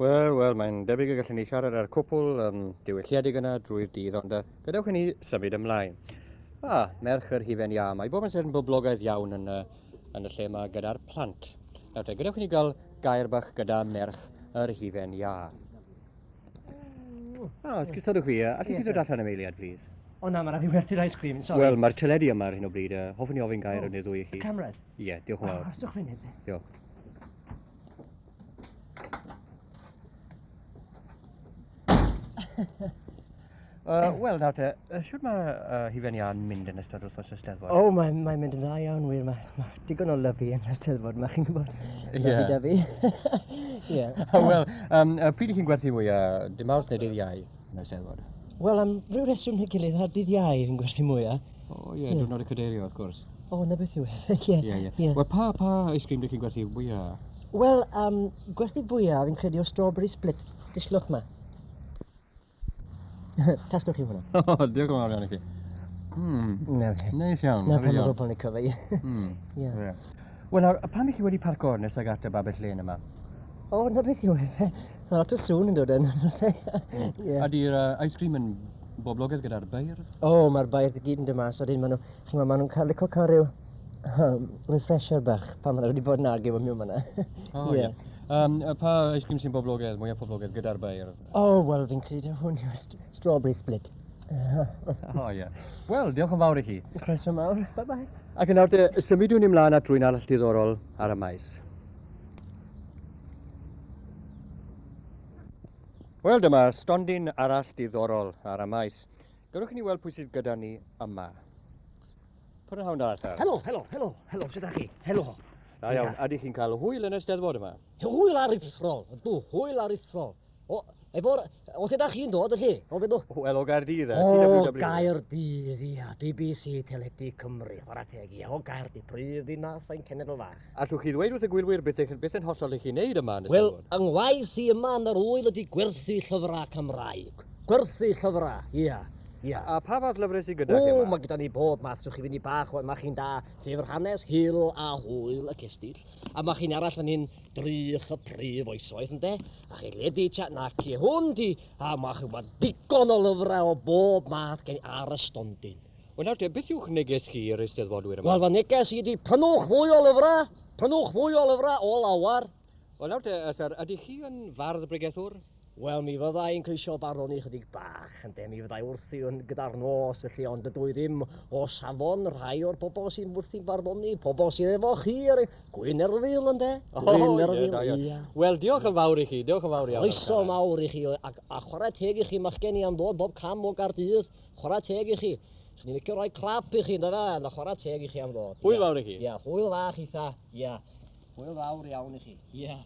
Wel, wel, mae'n debyg y gallwn ni siarad â'r cwpl um, diwylliedig yna drwy'r dydd, ond uh, gadewch i ni symud ymlaen. Ah, merch yr hufen iâ. Mae bob amser yn boblogaidd iawn yn, uh, yn y lle yma gyda'r plant. Nawr te, gadewch i ni gael gair bach gyda merch yr hufen iâ. Ah, esgusodwch fi, allwch chi ddod allan am eiliad, plîs? O na, mae rhaid fi werthu'r ice cream, sorry. Wel, mae'r teledu yma ar hyn o bryd. Uh, hoffwn i ofyn gair oh, neu ddwy i chi. Cameras? Ie, yeah, diolch yn fawr. Oh, arhoswch funud. Diolch. Wel, nawr te, shwt mae hufen iâ yn mynd yn ystod wythnos y Steddfod? O, mae'n mae mynd yn dda iawn, wir. Mae ma digon o lyfu yn y Steddfod yma, chi'n gwybod. Ie. Lyfu dyfu. Ie. Wel, um, pryd ych chi'n gwerthu mwyaf? Dim Mawrth neu dydd Iau yn y Steddfod? Wel, am ryw reswm neu gilydd, ar dydd Iau fi'n gwerthu mwyaf. O ie, yeah, diwrnod y cadeirio, wrth gwrs. O, na beth yw e. Ie, Ie, ie. ie. Wel, pa, pa ice cream dych chi'n gwerthu fwyaf? Wel, um, gwerthu fwyaf fi'n credu o strawberry split. Dislwch ma. Tasgwch chi hwnna. O, diolch yn fawr iawn i chi. Mm. Na fe. Neis iawn. Na pan mae bobl yn licio fe, ie. Mm. Ie. Ie. Wel nawr, pam i chi wedi parco nesag at y babell lên yma? O, na beth yw e. Mae lot o sŵn yn dod yn, oes e? Ie. Ydy'r uh, ice cream yn boblogaidd gyda'r beirdd? O, mae'r beirdd i gyd yn dod mas, odyn, maen nhw, chi'n gwybod, maen nhw'n cael licio cael rhyw um, refresher bach pan maen nhw wedi bod yn argyw am miwn yna. O, ie. Um, pa ice cream sy'n boblogaidd, mwyaf poblogaidd gyda'r beirdd? O, wel, fi'n credu hwn yw st strawberry split. O, ie. Wel, diolch yn fawr i chi. Croeso mawr. Bye-bye. Ac yn nawr te, symudwn ni mlaen at rwy'n arall diddorol ar y maes. Wel, dyma stondin arall diddorol ar y maes. Gadewch i ni weld pwy sydd gyda ni yma. Prynhawn da, sir. Helo, helo, helo, helo, sut ydach chi? Helo. Da iawn. A ydych chi'n cael hwyl yn y Steddfod yma? Hwyl aruthrol, ydw, hwyl aruthrol. O, efo'r... O lle da chi'n dod, felly? O beth Wel, o Gaerdydd, e. O, Gaerdydd, ia. BBC Teledu Cymru, chwarae teg, ia. O Gaerdydd, prif ddinas ein cenedl fach. Allwch chi ddweud wrth y gwylwyr beth, beth yn hollol ych chi'n neud yma yn y Wel, Steddfod? yng ngwaith i yma yn yr ŵyl ydy gwerthu llyfrau Cymraeg. Gwerthu llyfrau, ia. Ia. A pa fath lyfrau sydd gyda chi O, yma? mae gyda ni bob math. Trwch chi fynd i bach, mae chi'n da llyfr hanes, hil a hwyl y cestyll. A mae chi'n arall fan hyn, drych y prif oesoedd, ynde? A chi ledi tia, na ci hwn di, a mae chi'n gwybod digon o lyfrau o bob math gen ar y stondin. Wel nawr te, beth yw'ch neges chi i'r eisteddfodwyr yma? Wel, fy neges i ydi, prynwch fwy o lyfrau, prynwch fwy o lyfrau o lawar. Wel nawr te, syr, ydych chi yn fardd bregethwr? Wel, mi fydda i'n ceisio barddoni chydig bach, ynde, mi fydda i wrthi yn gyda'r nos, felly, ond dydw i ddim o safon rhai o'r bobl sy'n wrthi'n barddoni, pobl sydd efo chi, er, Gwyn Erfyl, ynde? Gwyn Erfyl, ia. Wel, diolch yn fawr i chi, diolch yn fawr iawn. Croeso mawr i chi, a, a chwarae teg i chi, machgen i am ddod bob cam o Gaerdydd, chwarae teg i chi. Swn i'n licio rhoi clap i chi, ynde fe, ond chwarae teg i chi am ddod. Hwyl fawr i chi. Ia, hwyl fach eitha, ia. Hwyl fawr iawn i chi, ia.